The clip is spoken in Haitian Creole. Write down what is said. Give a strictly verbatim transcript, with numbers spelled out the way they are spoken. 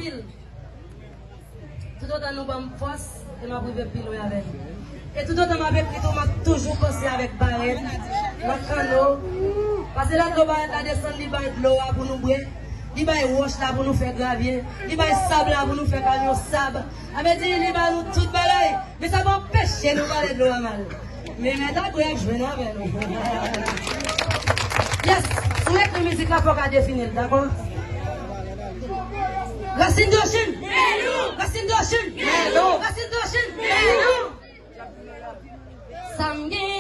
Pil. Toutotan nou ban m fòs, e m ap rive pi lwen avè nou. E toutotan m ap ekri tou, m ap toujou panse avèk barèt, nan kanno. Pase la dlo barèt la desann, li bay dlo a pou nou bwè. Li bay wòch la pou nou fè gravye. Li bay sab la pou nou fè kamyon sab. Sa vle di, li ba nou tout bagay. Men sa pa anpeche nou pale dlo a mal. Men mèt a gwèg jwenn avè nou. Yes, si w ekri mizik la, fò w ka defini l, dakò? Rasin Dwochin! Rasin Dwochin! Rasin Dwochin! Sa m gen